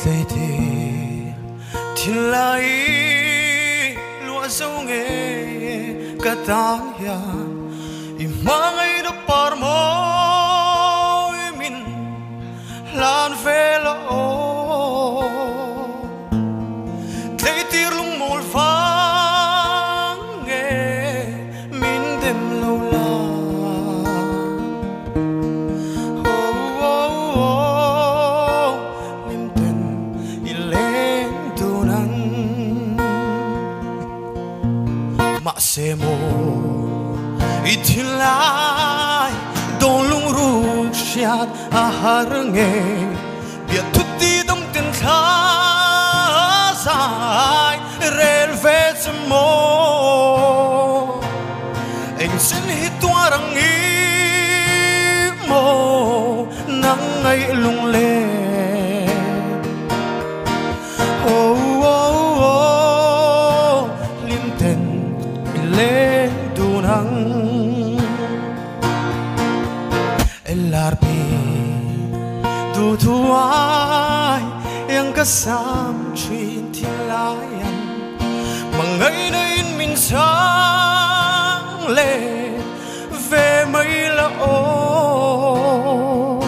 Tleite thinlai luah zo nge ka tan hian i hmangaihna par mawi min hlan ve la aw. Tleitir lungmawl vang nge min dem lo la. Oh, lim ten i leng dun ang. Mahse maw i thinlai dawn lungruk hriat a har nge biak thut ti dawng ten thla zai rel ve chu maw eng sin hi tuar ang i maw nang ngaih lunglen Oh, oh, oh, lim ten i leng dun ang. LRP du thu ai yang ka sam thin thinlaian mangaina in min chang le ve mai la aw.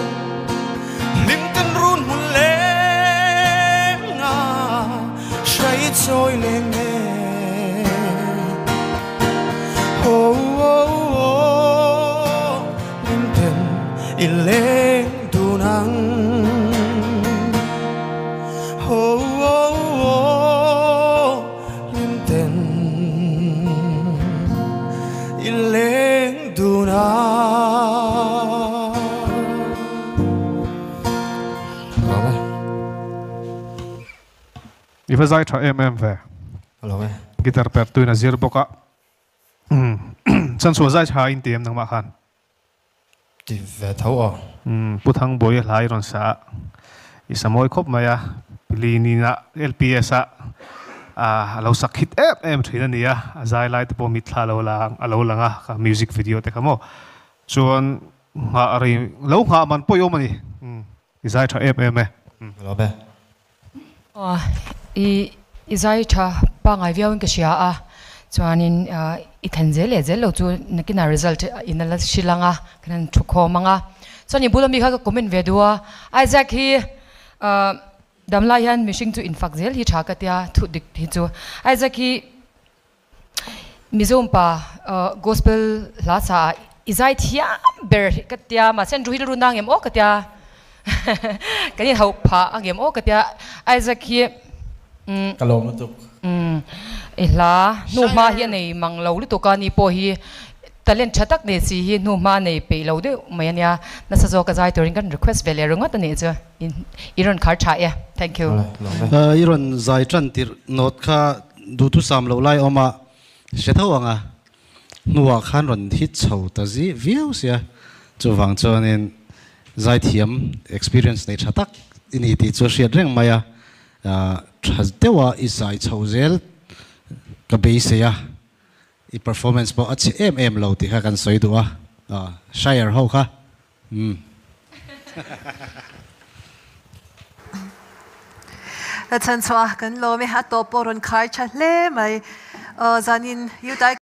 Lim ten run mun leng nga hrai chawi leng nge. Oh, oh, oh, lim ten i leng dun ang. Oh, oh, oh, lim ten i leng dun ang. I va zai tha em em ve. Alo e. Guitar per tuin a zir bawk a. Chan chhuah zai tha in ti em nangmah khan? Ti ve tho aw. Pu Thangbuai a hla i rawn sa a, i sa mawi khawp mai a, Pilinin-a LPS a a lo sak hit em em thin a ni a, a zai lai te pawh mitthla a lo lang a lo lang a, kha music video te kha maw. Chuan nghah rei lo nghah man pawh i awm a ni. I zai tha em em e. Ka lawm e. I i zai tha pangai viau in ka hria a, chuanin i thlen zel leh zel lo chu nakinah result in a la hrilh ang a, kan han thu khawm ang a. Chuan i bula mi kha ka comment ve duh a, Isaac hi damlai hian mihring chu infak zel hi tha ka tia, thu dik hi chu Isaac hi Mizo pa gospel hla sa ah i zai thiam ber ka tia mahse an ruhil run a ngem aw ka tia kan in hauh phah a ngem aw ka tia Isaac hi umm Ka lawm lutuk. Umm i hla hnu hma hi a nei mang lo lutuk a ni pawh hi talent tha tak nei si hi hnu hma nei peih lo deuh mai a nia nasa zawk a zai turin kan request ve leh ringawt a nih chu i rawn khar tha e thank you. I rawn zai tan tirh note kha Duhthusam loh lai awm a hre tho ang a, hnuah khan rawn hit chho ta zi viau sia, chuvang chuanin zaithiam experience nei tha tak i ni tih chu a hriat reng mai a, tha deuha i zai chho zel ka beisei a, i performance pawh a chhe em em lo tih kha kan sawi duh a, Shire ho kha umm. Ka chhan chhuah kan lawm e, a tawp pawh rawn khai tha hle mai. Zanin Utai.